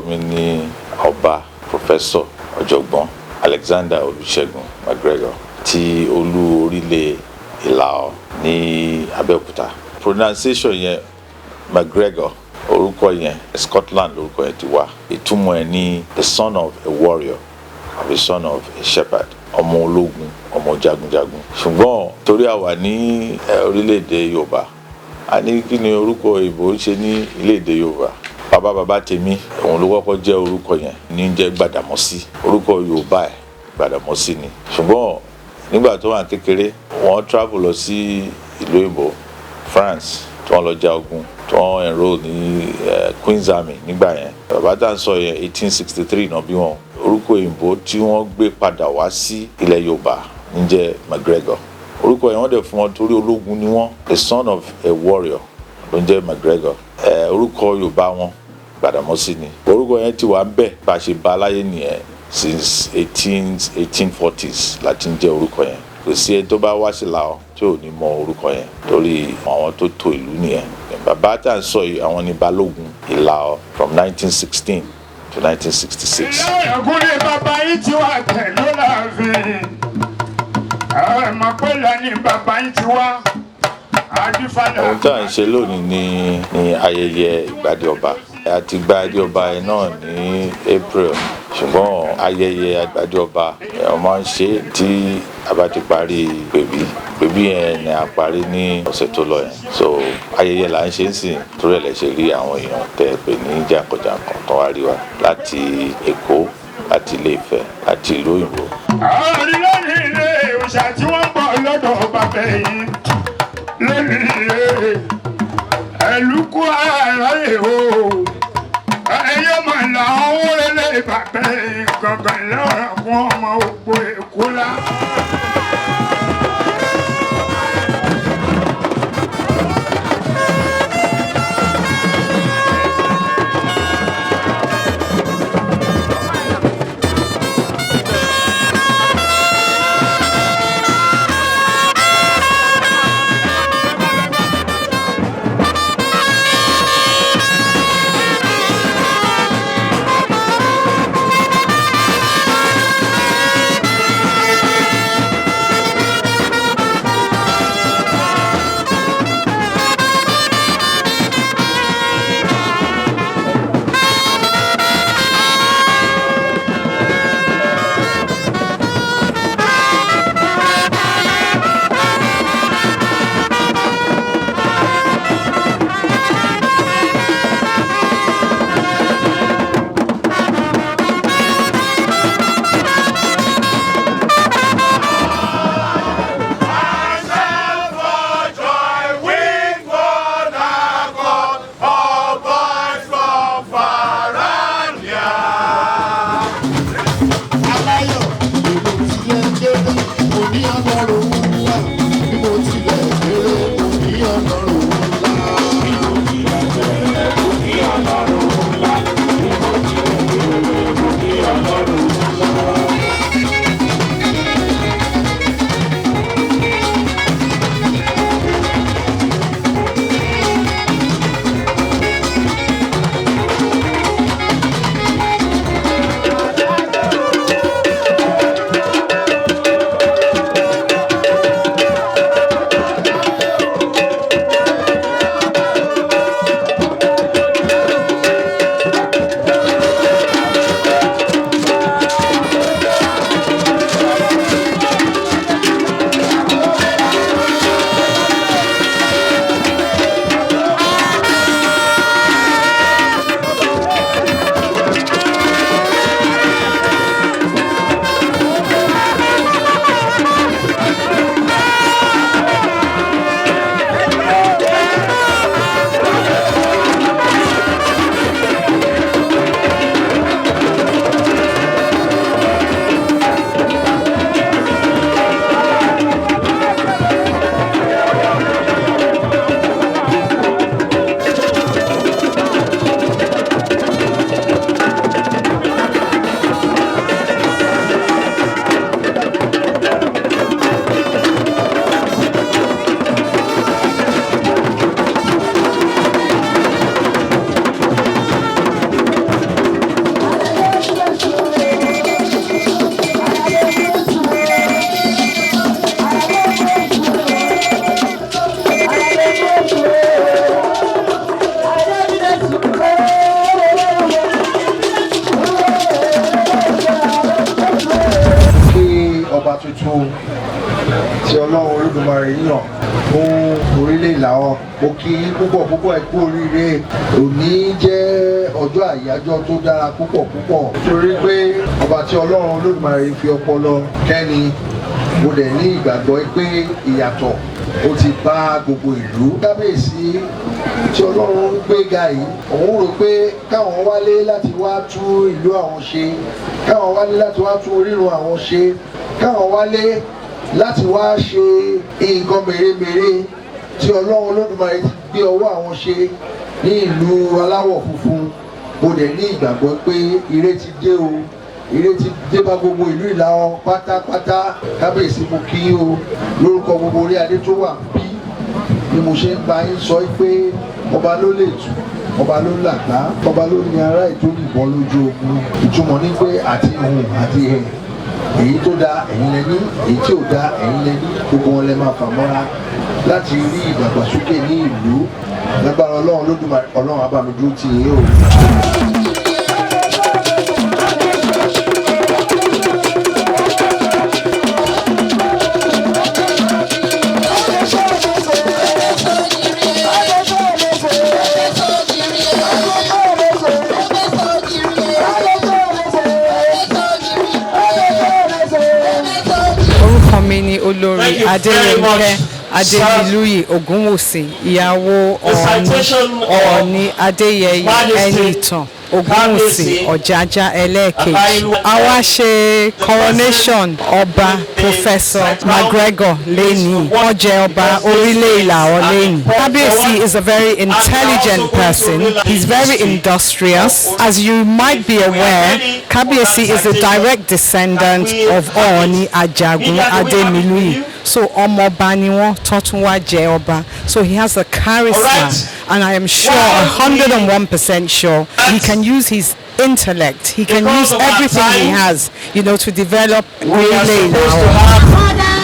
Mi ni Ọba Professor Ọ̀jọ̀gbọ́n Alexander Olùṣègùn MacGregor ti olú orílẹ̀ Ìlàọ́ ní Abẹ́òkúta. Pronunciation yẹn, MacGregor, orúkọ yẹn, Scotland lórúkọ yẹn ti wá. Ìtumọ̀ ẹ̀ ní the son of a warrior, of the son of a shepherd, ọmọ ológun, ọmọ jagunjagun. Ṣùgbọ́n torí a wà ní orílẹ̀-èdè Yorùbá, a ní kí ni orúkọ òyìnbó ń ṣe ní ilé-èdè Yorùbá? Bàbá bàbá tèmi, òun ló kọ́kọ́ jẹ́ orúkọ yẹn, ní jẹ́ Gbàdàmọ́sí. Orúkọ Yorùbá ẹ̀ Gbàdàmọ́sí ni. Ṣùgbọ́n nígbà tó wà kékeré, wọ́n travel lọ sí ìlú òyìnbó, France, tí wọ́n lọ ja ogun, tí wọ́n enroll ní Queen's Army nígbà yẹn. Bàbá tá à ń sọ yẹn, 1863 náà bí wọn. Orúkọ òyìnbó tí wọ́n gbé padà wá sí ilẹ̀ Yorùbá ń jẹ́ MacGregor. Orúkọ yẹn wọ́n dẹ̀ fún wọn torí ológun ni wọ́n. The son of a warrior ló ń jẹ́ MacGregor. Orúkọ Yorùbá wọn Gbàdàmọ́sí ni. Orúkọ yẹn ti wà ń bẹ̀, bá a ṣe bá aláyé nìyẹn. Since 1840s láti ń jẹ́ orúkọ yẹn. Kò sí ẹni tó bá wá sí Ìlàọ́ tí ò ní mọ orúkọ yẹn, torí àwọn tó tò ìlú nìyẹn. Bàbá tá à ń sọ yìí, àwọn ní Balógun Ìlàọ́ from 1916 to 1966. Ẹ̀kúnlé bàbá yìí ti wá pẹ̀lú láàfin. Ẹ mọ̀ pé lẹ́ni bàbá yìí ti wá. Adífálà. Ohun tí à ń ṣe lónìí ní ayẹyẹ ìgbádé ọba. A ti gbádé ọba yẹn náà ní April, ṣùgbọ́n ayẹyẹ ìgbádé ọba ẹ̀ máa ń ṣe tí a bá ti parí pèbí. Pèbí yẹn ni a parí ní ọ̀sẹ̀ tó lọ yẹn. So ayẹyẹ là ń ṣe ń sìn, torí ẹ̀ lè ṣe rí àwọn èèyàn tẹ́ ẹ pè ní jàǹkànjàǹkàn tó wá rí wa láti Èkó, láti Ilé Ifẹ̀, láti ìlú òyìnbó. Àárín lónìí ilé òòṣà tí wọ́n bọ̀ lọ́dọ̀ bàbá yìí lónìí ilé ẹ̀lúkú ààrẹ o. Ẹyẹ mà làwọn wọlé bàbá yìí gangan lọ́rọ̀ fún ọmọ ògbó Èkó lá. Fún orílẹ̀ Ìlàwọ̀, mo kí yín púpọ̀ púpọ̀. Ẹ kú oríire. Òní jẹ́ ọjọ́ àyájọ́ tó dára púpọ̀ púpọ̀, torí pé ọba tí Ọlọ́run Olódùmarè fi ọpọlọ kẹ́ni, mo dẹ̀ ní ìgbàgbọ́ pé ìyàtọ̀ ó ti bá gbogbo ìlú. Kábíyèsí tí Ọlọ́run ń gbé ga yìí, òun rò pé káwọn wálé láti wá tún ìlú àwọn ṣe, káwọn wálé láti wá tún orírun àwọn ṣe, káwọn wálé láti wá ṣe nǹkan mèremère tí Ọlọ́run Olódùmarè ti gbé ọwọ́ àwọn ṣe ní ìlú aláwọ̀ funfun. Mo dẹ̀ ní ìgbàgbọ́ pé ire ti dé o, ire ti dé bá gbogbo ìlú Ìlàwọ̀ pátápátá. Kábíyèsí, mo kí yín o. Lórúkọ gbogbo orí adé tó wà bí ni mo ṣe ń bá yín sọ pé ọba ló lè tù, ọba ló làgbá, ọba ló ní ará ètò ìbọn lójú ogun. Ìtumọ̀ ní pé àti hùn àti hẹ̀, èyí tó da ẹ̀yin lẹ ní, èyí tí ò da ẹ̀yin lẹ ní, gbogbo wọn lẹ máa fà mọ́ra láti rí ìdàgbàsókè ní ìlú. Lágbára Ọlọ́run Lódùmarè, Ọlọ́run á bá mi dúró tì yín o. Orúkọ mi ni Olórí Adéyẹmẹ Adémilúyì Ògúnwùsì, ìyàwó Ọọ̀ni, Ọọ̀ni Adéyẹyè Ẹnìtàn Ògúnwùsì Ọ̀jájá ẹlẹ́ẹ̀kejì. A wá ṣe coronation Ọba Professor MacGregor lẹ́nìí. Wọ́n jẹ ọba orílẹ̀ Ìlàwọ̀ lẹ́nìí. Kábíyèsí is a very intelligent person. He's very industrious. As you might be aware, Kábíyèsí is a direct descendant of Ọọ̀ni Ajagun Adémilúyì. So ọmọọba ni wọ́n tó tún wá jẹ ọba. So he has a charisma, and I am sure, 101% sure, he can use his intellect, he can use everything he has to develop orílẹ̀ Ìlàwọ̀.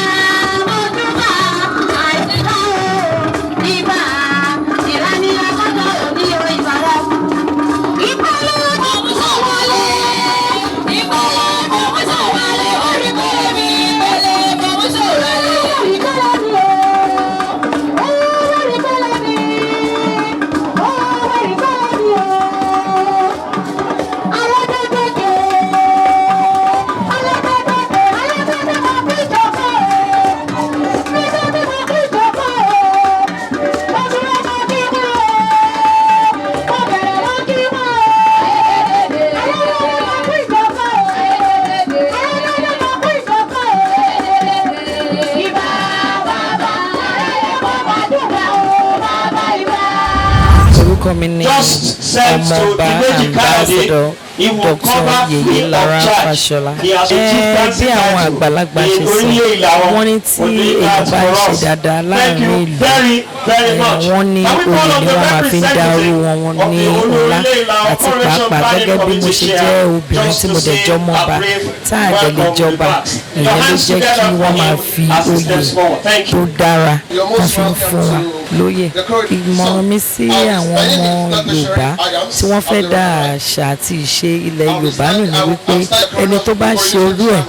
Orúkọ mi ni Ọmọọba Ambassador Dr. Yeyelara Fáṣọlá. Ẹ bí àwọn àgbàlagbà ṣe sọ, wọ́n ní tí èèyàn bá ń ṣe dáadáa láàrin ìlú, wọ́n ní oyè ni wọ́n máa fi ń dá orú wọn ní ọlá. Àti pàápàá gẹ́gẹ́ bí mo ṣe jẹ́ obìnrin tí mo dẹ̀ jọmọba tá a dẹ̀ lè jọba, ìyẹn ló jẹ́ kí wọ́n máa fi oyè tó dára wọ́n fi ń fún wa lóyè. Ìmọ̀ràn mi sí àwọn ọmọ Yorùbá tí wọ́n fẹ́ dá àṣà àti ìṣe ilẹ̀ Yorùbá nù ni wípé ẹni tó bá ṣe orú ẹ̀,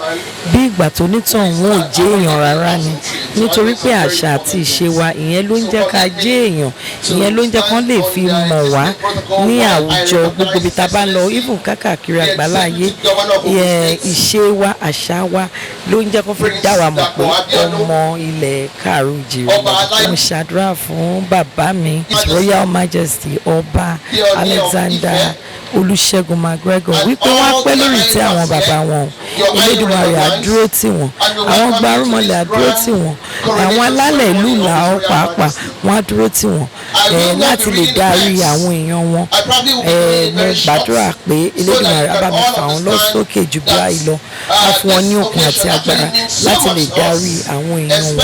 bí ìgbà tó nítọ̀hún ò jẹ́ èèyàn rárá ni, nítorí pé àṣà àti ìṣe wa, ìyẹn ló ń jẹ́ ká jẹ́ èèyàn, ìyẹn ló ń jẹ́ kán lè fi mọ̀ wá ní àwùjọ gbogbo ibi tá a bá ń lọ, even káàkiri àgbáláyé. Ìṣe wa, àṣà wa ló ń jẹ́ kó fi dá wa mọ̀ pé ọmọ ilẹ̀ káàró jìrì. Mo ṣàdúrà fún bàbá mi, His Royal Majesty Ọba Alexander Olùṣègùn MacGregor, wípé wọ́n á pẹ́ lórí ìtẹ́ àwọn bàbá wọn. Elédùmarè á dúró tì wọ́n, àwọn gbarúmọlẹ̀ á dúró tì wọ́n, àwọn alálẹ̀ ìlú Ìlàó pàápàá wọ́n á dúró tì wọ́n láti lè darí àwọn èèyàn wọn. Mo gbàdúrà pé Elédùmarè á bá mi fà wọ́n lọ sókè jù báyìí lọ, á fún wọn ní okun àti agbára láti lè darí àwọn èèyàn wọn.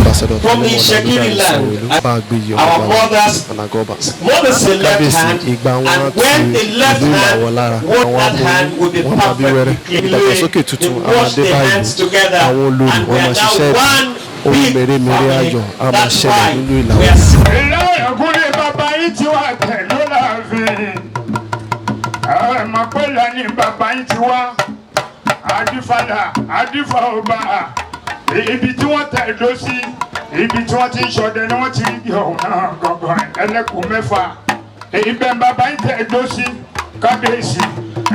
Ambassador Philemon Olùdarí Sanwó-Olú bá a gbé iye ọba Anagoba. Kábíyèsí, ìgbà wọn á tu ìlú Ìlàwọ̀ lára, àwọn aboyún wọn máa bí wẹ́rẹ́, ìdàgbàsókè tuntun á máa dé bá ìlú, àwọn olórí wọn máa ṣiṣẹ́ ìlú, ohun mèremère ayọ̀ á máa ṣẹlẹ̀ nínú Ìlàwọ̀. Ìlà ọ̀gúnlé bàbá yìí ti wá pẹ̀lú láàfin. Ẹ mọ̀ pé lẹ́ni bàbá yìí ti wá. Adífàlà, Adífà ọba. Ibi tí wọ́n tẹ̀ lọ sí. Ibi tí wọ́n ti ń ṣọdẹ ni wọ́n ti rí igi ọ̀hún náà gangan, ẹlẹ́kùn mẹ́fà. Èyí bẹ́ẹ̀ bàbá yín tẹ̀ dó sí, kábíyèsí.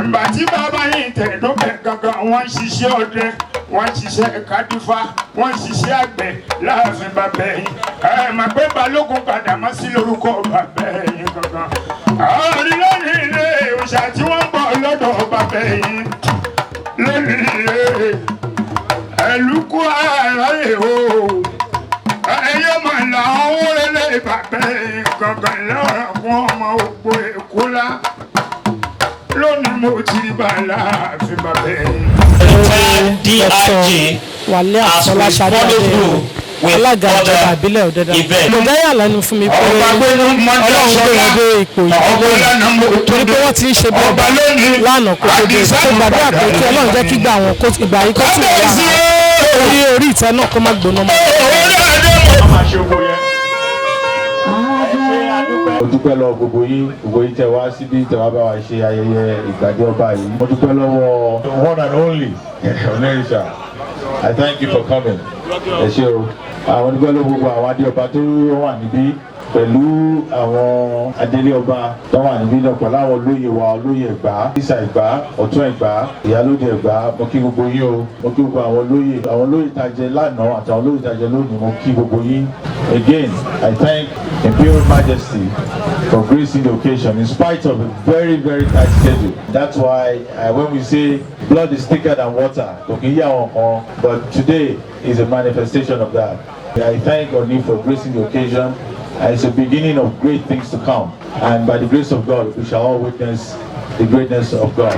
Ǹgbà tí bàbá yín tẹ̀ dó bẹ̀ gangan, wọ́n ń ṣiṣẹ́ ọdẹ, wọ́n ń ṣiṣẹ́ kádífà, wọ́n ń ṣiṣẹ́ àgbẹ̀ láàfin bàbá yín. Ẹ mà pé Balógun Gbàdámọ́sí lórúkọ bàbá yín gangan. Àárín lónìí ilé òòṣà tí wọ́n ń bọ̀ lọ́dọ̀ bàbá yín lónìí ilé ẹ̀lúkú ààrẹ o. Ẹyẹ mà làwọn wọlé bàbá yín gangan lọ́rọ̀ fún ọmọ ògbó Èkó lá. Lónìí mo ti rí bàálà àfi bàbá yín. DIG Wálé as we Àfọláṣadé follow through with alága ìjọba other ìbílẹ̀ Ọ̀dẹ́dá. events. Kò dáyà lẹ́nu fún mi pé Ọba gbẹ́nu Ọlọ́run gbé wọn dé ipò yìí torí pé wọ́n ti ń ṣe bí ọba lánàá kó tó dé. Kó gbàdúrà pé kí Ọlọ́run jẹ́ kí gbà wọn kó ìgbà yìí kó tù wọ́n lára orí orí ìtẹ́ náà kó má gbóná mọ́. Mo dúpẹ́ lọ́wọ́ gbogbo yín, gbogbo yín tẹ́ wá síbí, tẹ́ wá bá wa ṣe ayẹyẹ ìgbàdé ọba yìí. Mo dúpẹ́ lọ́wọ́ one and only Onírìṣà. I thank you for coming. Ẹ ṣé o. Àwọn dúpẹ́ lọ́wọ́ gbogbo àwọn adé ọba tó wà níbí pẹ̀lú àwọn adélé ọba tó wà níbí náà, pẹ̀lú àwọn olóyè wa, olóyè Ẹ̀gbá, Ìsà Ẹ̀gbá, Ọ̀tún Ẹ̀gbá, Ìyálóde Ẹ̀gbá. Mo kí gbogbo yín o. Mo kí gbogbo àwọn olóyè, àwọn olóyè tá a jẹ lánàá àti àwọn olóyè tá a jẹ lónìí. Mo kí gbogbo yín. Again, I thank Imperial Majesty for gracing the occasion in spite of a very, very tight schedule. That's why when we say blood is thicker than water, kò kí ń yà wọn kan, but today is a manifestation of that. I thank Oni for gracing the occasion. And it's a beginning of great things to come. And by the grace of God, we shall all witness the greatness of God.